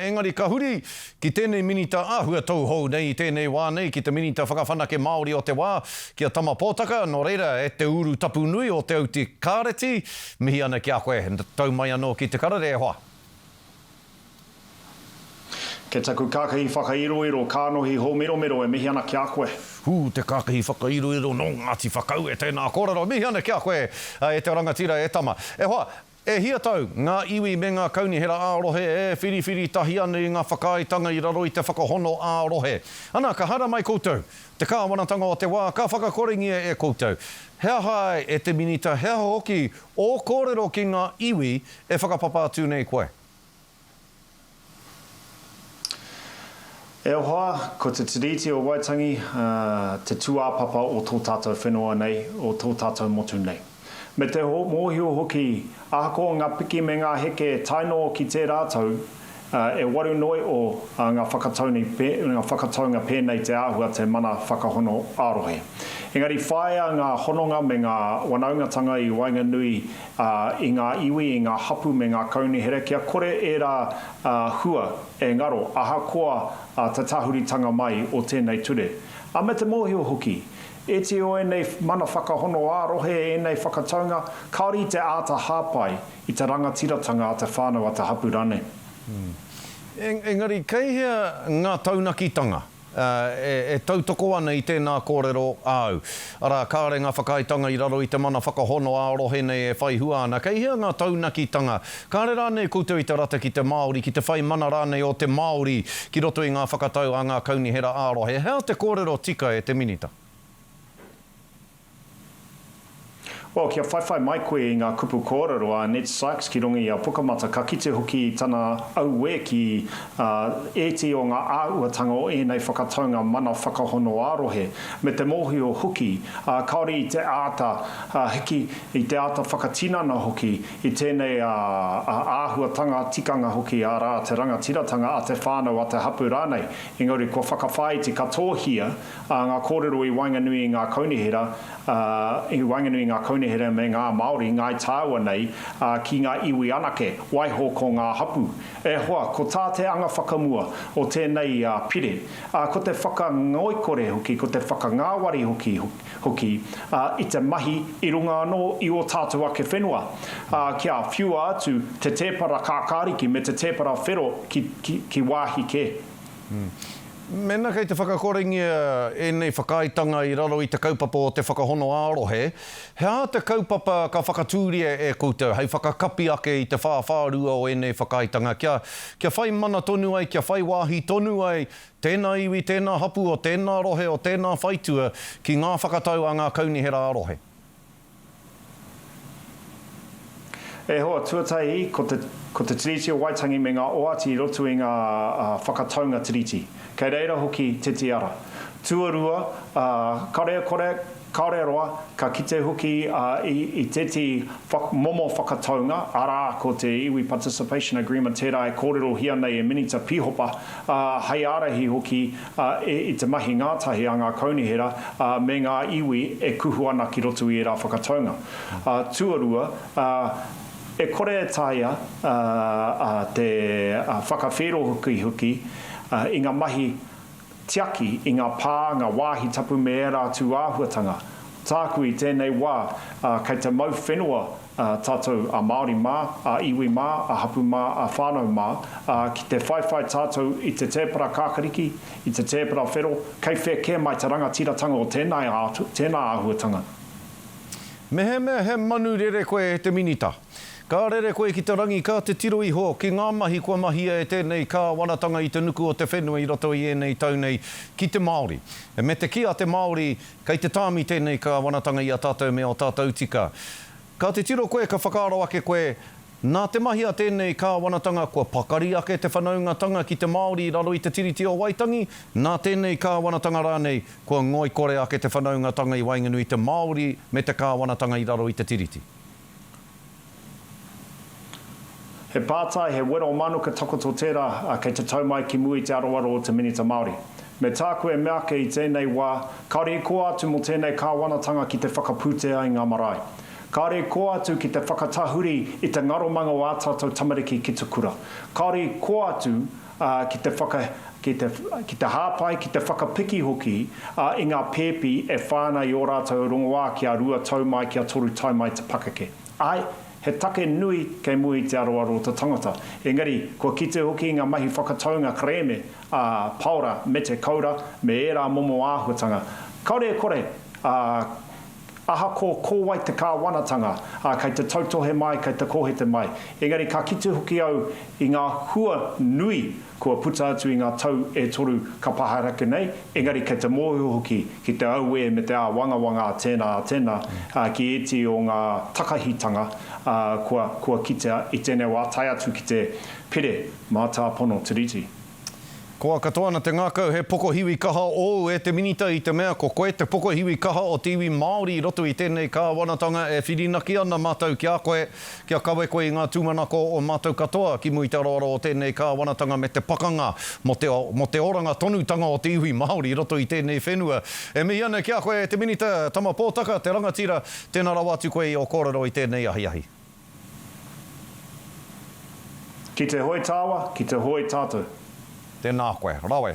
Engari ka huri ki tēnei minita āhua tauhou nei i tēnei wā nei, ki te Minita Whakawhanake Māori o te wā, ki a Tama Pōtaka, nō reira, e te uru tapu nui o Te Auti Kāreti, mihi ana ki a koe, tau mai anō ki te karere e hoa. Kei taku kākahi whakairoiro kānohi hōmiromiro e mihi ana ki a koe. Hū, te kākahi whakairoiro nō Ngāti Whakaue, tēnā kōrero, mihi ana ki a koe e te rangatira e tama. E hoa, E hia tau ngā iwi me ngā kaunihera ā-rohe e whiriwhiri tahi ana i ngā whakaaetanga i raro i te whakahono ā-rohe. Ana, ka haramai koutou, te kāwanatanga o te wā, ka whakakorengia e koutou. He aha ai, e te Minita, he aha hoki ō kōrero ki ngā iwi e whakapapa atu nei koe? E hoa, ko te Tiriti o Waitangi te tūāpapa o tō tātou whenua nei, o tō tātou motu nei. Me te mōhio hoki, ahakoa ngā piki me ngā heke tae noa ki tērā tau, e waru noa iho ngā whakataunga pēnei te āhua te mana whakahono ā-rohe. Engari whāia ngā hononga me ngā wanaungatanga i waenganui i ngā iwi, i ngā hapū me ngā kaunihera kia kore ērā hua e ngaro ahakoa te tahuritanga mai o tēnei ture. Ā, me te mōhio hoki, iti o ēnei mana whakahono ā-rohe, ēnei whakataunga, kāore i te āta hāpai i te rangatiratanga a te whānau, a te hapū rānei. Engari kei hea ngā taunakitanga e tautoko ana i tēnā kōrero āu? Arā, kāre ngā whakaaetanga i raro i te mana whakahono ā-rohe nei e whai hua ana. Kei hea ngā taunakitanga? Kāre rānei koutou i te rata ki te Māori, ki te whai mana rānei o te Māori ki roto i ngā whakatau a ngā kaunihera ā-rohe? He aha te kōrero tika e te Minita? Well, kia whaiwhai mai koe i ngā kupu kōrero a Annette Sykes ki runga i a Pukamata, ka kite hoki i tana auē ki ētehi o ngā āhuatanga o ēnei whakataunga mana whakahono ā-rohe, me te mōhio hoki, kāore i te āta hiki, i te āta whakatinana hoki i tēnei āhuatanga, tikanga hoki, arā, te rangatiratanga a te whānau, a te hapū rānei. Engari kua whakawhāiti katoahia ngā kōrero i waenganui i ngā kaunihera, ā, i waenganui i ngā kaunihera me ngā Māori, ngāi tāua nei, ā, ki ngā iwi anake, waiho ko ngā hapū. E hoa, ko tā te anga whakamua o tēnei pire, ā, ko te whakangoikore hoki, ko te whakangāwari hoki, hoki, ā, i te mahi i runga anō i ō tātou ake whenua, ā, kia whiua atu te tēpara kākāriki me te tēpara whero ki, ki, ki wāhi kē. Mēnā kei te whakakorengia ēnei whakaaetanga i raro i te kaupapa o te whakahono ā-rohe, he aha te kaupapa ka whakatūria e koutou hei whakakapi ake i te whāwhārua o ēnei whakaaetanga kia, kia whai mana tonu ai, kia whai wāhi tonu ai tēnā iwi, tēnā hapū o tēnā rohe, o tēnā whaitua ki ngā whakatau a ngā kaunihera ā-rohe? E hoa, tuatahi, ko te, ko te Tiriti o Waitangi me ngā oati i roto i ngā whakataunga Tiriti. Kei reira hoki te tiara. Tuarua, kāore e kore, kāore e roa, ka kite hoki i, i tētehi momo whakataunga, arā, ko te Iwi Participation Agreement tērā e kōrerohia nei e Minita Pīhopa, ā, hei ārahi hoki i te mahi ngātahi a ngā kaunihera me ngā iwi e kuhu ana ki roto i ērā whakataunga. Tuarua, e kore e taea te whakawhērohukihuki i ngā mahi tiaki i ngā pā, ngā wāhi tapu me ērā atu āhuatanga. Tāku i tēnei wā, kei te mau whenua tātou a Māori mā, a iwi mā, a hapū mā, a whānau mā, ā, ki te whaiwhai tātou i te tēpara kākariki, i te tēpara whero, kei whea kē mai te rangatiratanga o tēnā tēnā āhuatanga. Mehemea he manu rere koe e te Minita, ka rere koe ki te rangi ka te tiro iho ki ngā mahi kua mahia e tēnei Kāwanatanga i te nuku o te whenua i roto i ēnei tau nei ki te Māori. Me te kī a te Māori, Kei te tāmi tēnei kāwanatanga i a tātou me ō tātou tika. Ka titiro koe ka whakaaro ake koe, nā te mahi a tēnei kāwanatanga kua pakari ake te whanaungatanga ki te Māori i raro i te Tiriti o Waitangi, nā tēnei kāwanatanga rānei kua ngoikore ake te whanaungatanga i waenganui i te Māori me te kāwanatanga i raro i te Tiriti. He pātai, he wero manuka takoto tērā, ā, kei te tau mai ki mua i te aroaro o te Minita Māori. Me tāku e mea ake i tēnei wā, kāore i kō atu mō tēnei kāwanatanga ki te whakapūtea i ngā marae. Kāore i kō atu ki te whakatahuri i te ngaromanga o ā tātou tamariki ki te kura. Kāore i kō atu, ā, ki te whaka, ki te, ki te hāpai, ki te whakapiki hoki, ā, i ngā pēpi e whai ana i ō rātou rongoā kia rua tau mai, kia toru tau mai te pakeke. Āe, he take nui kei mua i te aroaro o te tangata. Engari, kua kite hoki i ngā mahi whakataunga kerēme a Paora me te Koura me ērā momo āhuatanga. Kāore e kore, ā, ahakoa ko wai te kāwanatanga, ā, kei te tautohe mai, kei te kōhete mai. Engari ka kite hoki au i ngā hua nui kua puta atu i ngā tau e toru ka pahaere ake nei, engari kei te mōhio hoki ki te auē me te āwangawanga a tēnā, a tēnā, ā, ki ētehi o ngā takahitanga, ā, kua, kua kitea i tēnei wā tae atu ki te pere mātāpono Tiriti. Koa katoa ana te ngākau he pokohiwi kaha ōu e te Minita i te mea ko koe te pokohiwi kaha o te iwi Māori i roto i tēnei kāwanatanga e whirinaki ana mātou ki a koe kia kawe koe i ngā tūmanako o mātou katoa ki mua i te aroaro o tēnei kāwanatanga me te pakanga mō te mō te oranga tonutanga o te iwi Māori i roto i tēnei whenua. E mihi ana ki a koe e te Minita Tama Pōtaka, te rangatira, tēnā rawa atu koe i ō kōrero i tēnei ahiahi. Ki te hoe tāua, ki te hoe tātou. Tēnā koe. Rawe.